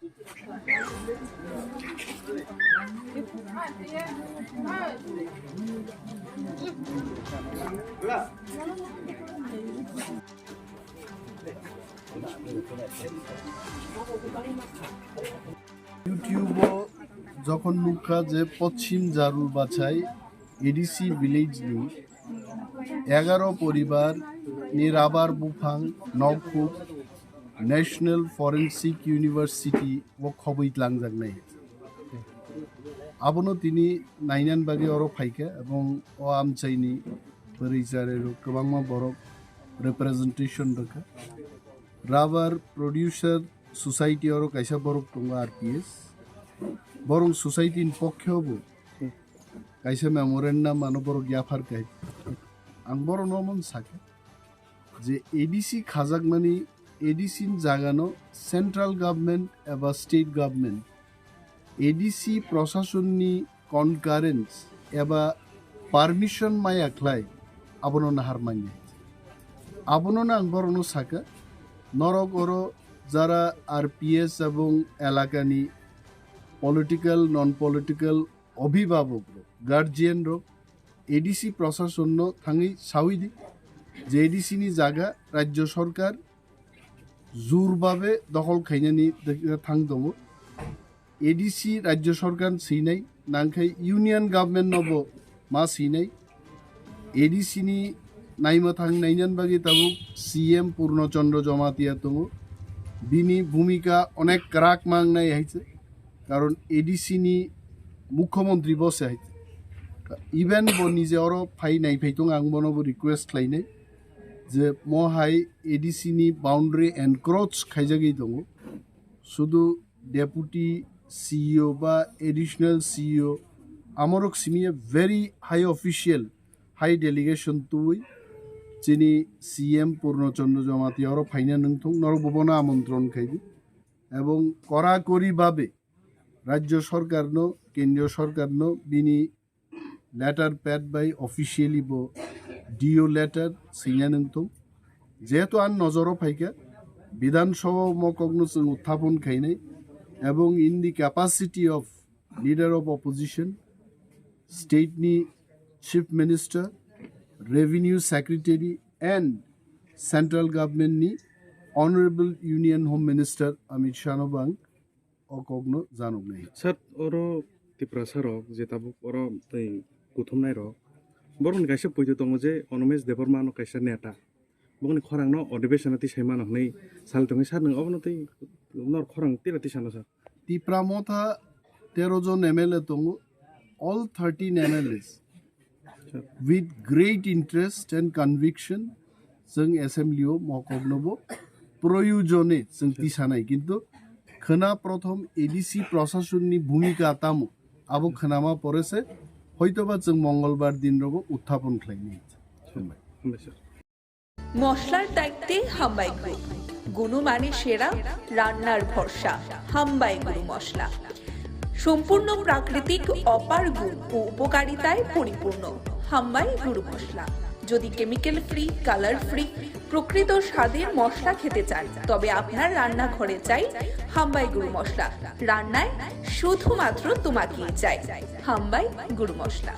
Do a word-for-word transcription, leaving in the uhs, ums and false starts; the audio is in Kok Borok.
YouTube-o jokhon nukha je Poschim Jarur Bachai A D C village ni egaro poribar ni rabar buphang nokhuk National Forensic University o khobwi tlangjaknai. Abono tini nainan bagwi oro phaikha ebong o amchaini bwrwi charairok kwbangma borok representation rwkha. Rubber Producer Society oro kaisa borok tongo R P S. Borok society ni pokhe bo kaisa memorandum ano borok yaphar khai. Ang borokno omo sakha je A D C khajakmani A D C ni jagano central government eba state government A D C prosasonni concurrence eba permission maya khlai abono nahar manya. Abono ang borokno sakha, norok oro jara R P S ebong elakani political, non political obhibhabok rok, guardian rok, A D C prosasonno thangwi sawi di je A D C ni jaga rajyo sorkar jur babe dokhol khainani thang tongo. A D C rajyo sorkar swinai, nangkhai union government nobo ma swinai. A D C ni naima thang nainan bagwi tabuk C M Purno Chandra Jamatia tongo. Bini bhumika onek kwrak mangnai hai se. Karon A D C ni mukhyamantri bo se hai. Even bo nije oro phai nai phai tong, ang bono bo request khlainai je mo hai A D C ni boundary encroach khaijagwi tongo. Sudu deputy C E O ba additional C E O amorok simi a very high official, high delegation twi chini C M Purno Chandra Jamatia oro phaina nungthung, norok bo bono amontron khaidi. Ebong korakori babe rajyo sorkarno, kendriyo sorkarno bini letter pad bai officially bo D O letter swina nungthung. Jehetu ang nojoro phaikha, Bidhan Sabha mokokno chwng uthapon khainai, ebong in the capacity of leader of opposition, state ni chief minister, revenue secretary and central government ni honorable union home minister Amit Shah no bang o kokno janoknai. Sir, oro Tiprasa rok je tabuk oro tei kuthumnai rok, borokni kaisa poito tongo je Animesh Debbarma no kaisa neta. Bokni khorang no adhibeshon o tisai mano hwnwi sal tongwi sir nwng obono tei nor khorang tira tisano sir. Tipra Motha tero jon M L A tongo, all thirteen M L As with great interest and conviction chwng assembly o mokokno bo proyojone chwng tisanai, kintu khwna prothom A D C prosasonni bhumika tamo abo khwnama pore se hoitoba chwng Mongolbar din rogo uthapon khlainai. Hambai. Hambai sir. মশলার দায়িত্বে হাম্বাই গ্রুপ। গুণমানে সেরা, রান্নার ভরসা হাম্বাই গুরু মশলা। সম্পূর্ণ প্রাকৃতিক অপার গুণ ও উপকারিতায় পরিপূর্ণ হাম্বাই গুরু মশলা। যদি কেমিক্যাল ফ্রি, কালার ফ্রি, প্রকৃত স্বাদের মশলা খেতে চান, তবে আপনার রান্নাঘরে চাই হাম্বাই গুরু মশলা। রান্নায় শুধুমাত্র তোমাকেই চাই হাম্বাই গুরু মশলা।